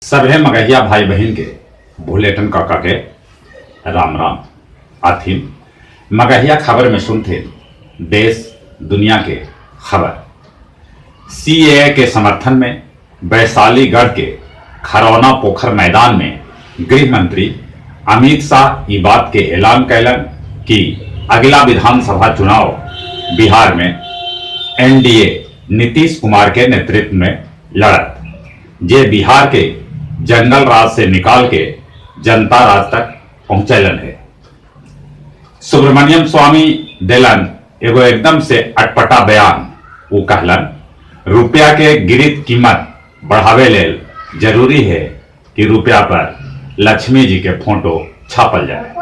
सभे मगहिया भाई बहिन के भुलेटन काका के राम राम। आथिन मगहिया खबर में सुनथिन देश दुनिया के खबर। सीएए के समर्थन में वैशालीगढ़ के खरौना पोखर मैदान में गृह मंत्री अमित शाह ई बात के ऐलान कैलन कि अगला विधानसभा चुनाव बिहार में एनडीए नीतीश कुमार के नेतृत्व में लड़त, जे बिहार के जंगल राज से निकाल के जनता राज तक पहुंचैलन है। सुब्रमण्यम स्वामी देलन एगो एकदम से अटपटा बयान। वो कहलन, रुपया के गिरित कीमत बढ़ावे लेल जरूरी है कि रुपया पर लक्ष्मी जी के फोटो छापल जाए।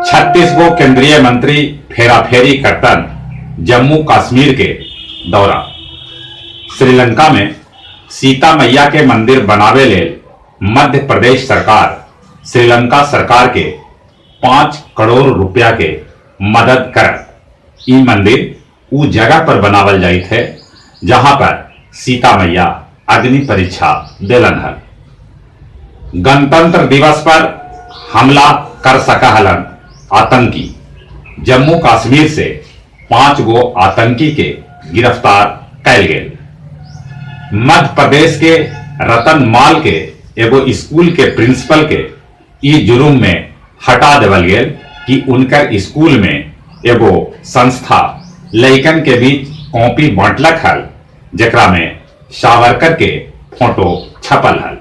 36 गो केंद्रीय मंत्री फेराफेरी करतन जम्मू कश्मीर के दौरा। श्रीलंका में सीता मैया के मंदिर बनावे लेल मध्य प्रदेश सरकार श्रीलंका सरकार के 5 करोड़ रुपया के मदद करत। ई मंदिर उ जगह पर बनावल जाइत है जहां पर सीता मैया अग्नि परीक्षा देलन हल। गणतंत्र दिवस पर हमला कर सका हलन आतंकी। जम्मू कश्मीर से 5 गो आतंकी के गिरफ्तार कैल गेल। मध्य प्रदेश के रतन माल के एगो स्कूल के प्रिंसिपल के ई जुर्म में हटा देवल गेल कि उनकर स्कूल में एगो संस्था लइकन के बीच कॉपी बांटलक हल, जेकरा में सावरकर के फोटो छपल हल।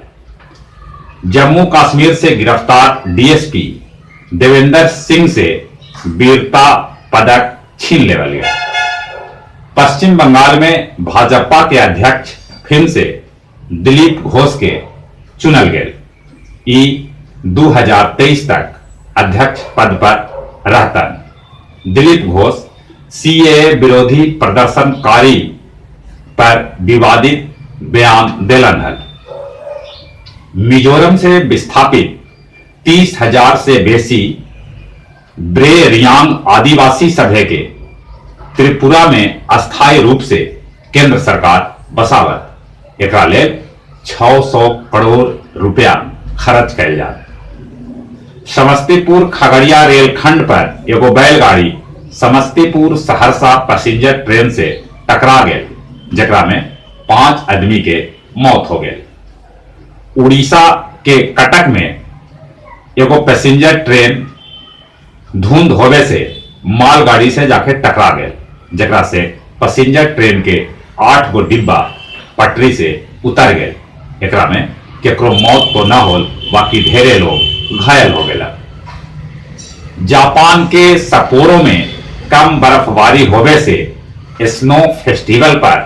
जम्मू कश्मीर से गिरफ्तार डीएसपी देवेंद्र सिंह से वीरता पदक छीन लेवल गया। पश्चिम बंगाल में भाजपा के अध्यक्ष फिर से दिलीप घोष के चुनल गेल। ई 2023 तक अध्यक्ष पद पर रहतन। दिलीप घोष सीएए विरोधी प्रदर्शनकारी पर विवादित बयान देलन हल। मिजोरम से विस्थापित 30,000 से बेसी ब्रे रियांग आदिवासी सभे के त्रिपुरा में अस्थायी रूप से केंद्र सरकार बसावत। एकरा लेल 600 करोड़ रुपया खर्च कैल जात। समस्तीपुर खगड़िया रेलखंड पर एगो बैलगाड़ी समस्तीपुर सहरसा पैसेंजर ट्रेन से टकरा गेल, जेकरा में 5 आदमी के मौत हो गेल। उड़ीसा के कटक में एगो पैसेंजर ट्रेन धुंध होवे से मालगाड़ी से जाके टकरा गेल, जेकरा से पैसेंजर ट्रेन के 8 गो डिब्बा पटरी से उतर गेल। एकरा में केकरो मौत तो न होल, बाकी ढेरे लोग घायल हो गेला। जापान के सपोरो में कम बर्फबारी होवे से स्नो फेस्टिवल पर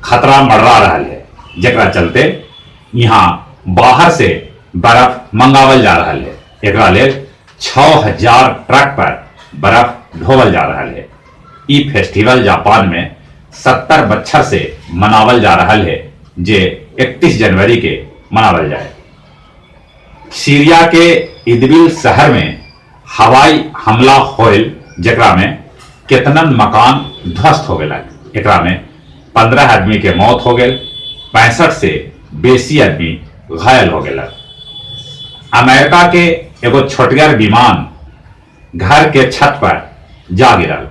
खतरा मंडरा रहा है, जेकरा चलते यहाँ बाहर से बर्फ मंगावल जा रहा है। एकरा लेल 6000 ट्रक पर बर्फ ढोवल जा रहा है। ई फेस्टिवल जापान में 70 बच्छर से मनावल जा रहा है, जे 31 जनवरी के मनावल जाए। सीरिया के इदबिल शहर में हवाई हमला होयल, जेकरा में केतनन मकान ध्वस्त हो गेलक। एकरा में 15 आदमी के मौत हो गेल, 65 से बेसी आदमी घायल हो गेलक। अमेरिका के एगो छोटगर विमान घर के छत पर जा गिरल,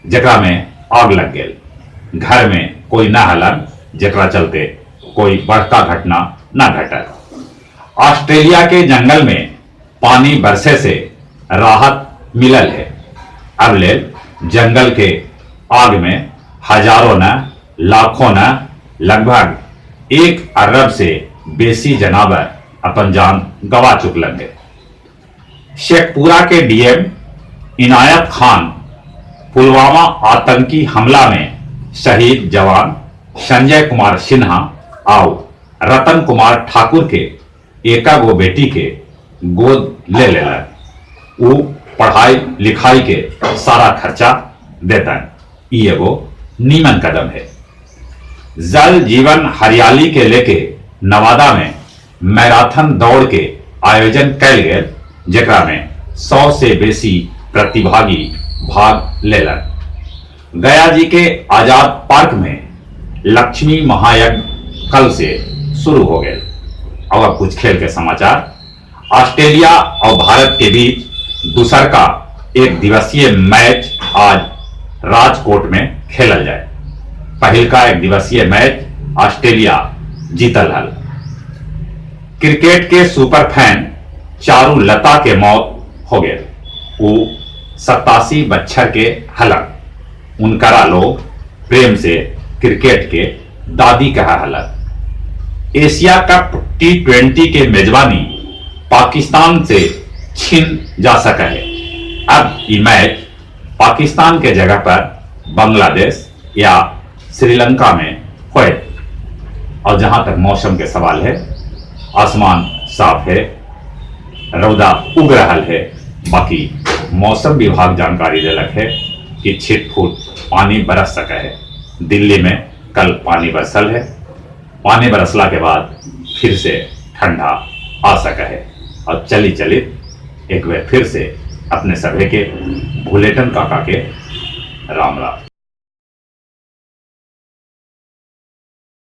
जेकरा में आग लग गेल। घर में कोई न हलन, जेकरा चलते कोई बड़का घटना न घटल। ऑस्ट्रेलिया के जंगल में पानी बरसे से राहत मिलल है। अब लेल जंगल के आग में हजारों न लाखों न लगभग 1 अरब से बेसी जनावर अपन जान गवा चुकलन है। शेखपुरा के डीएम इनायत खान पुलवामा आतंकी हमला में शहीद जवान संजय कुमार सिन्हा आओ रतन कुमार ठाकुर के एका गो बेटी के गोद ले लेलन। उ पढ़ाई लिखाई के सारा खर्चा देतन। ई एगो नीमन कदम है। जल जीवन हरियाली के लेके नवादा में मैराथन दौड़ के आयोजन कैल गेल, जेकरा में 100 से बेसी प्रतिभागी भाग लेलन। गया जी के आजाद पार्क में लक्ष्मी महायज्ञ कल से शुरू हो गए। और अब कुछ खेल के समाचार। ऑस्ट्रेलिया और भारत के बीच दूसर का एक दिवसीय मैच आज राजकोट में खेलल जाए। पहिल का एक दिवसीय मैच ऑस्ट्रेलिया जीतल हल। क्रिकेट के सुपर फैन चारू लता के मौत हो गए। वो 87 बच्छर के हलन। उनकरा लोग प्रेम से क्रिकेट के दादी कहा हलन। एशिया कप टी20 के मेजबानी पाकिस्तान से छीन जा सका है। अब ये मैच पाकिस्तान के जगह पर बांग्लादेश या श्रीलंका में होए। और जहां तक मौसम के सवाल है, आसमान साफ है, रौदा उग रहा है। बाकी मौसम विभाग जानकारी देलक है कि छिट फूट पानी बरस सका है। दिल्ली में कल पानी बरसल है। पानी बरसला के बाद फिर से ठंडा आ सका है। और चली चली एक बार फिर से अपने सभे के भुलेटन काका के राम राम।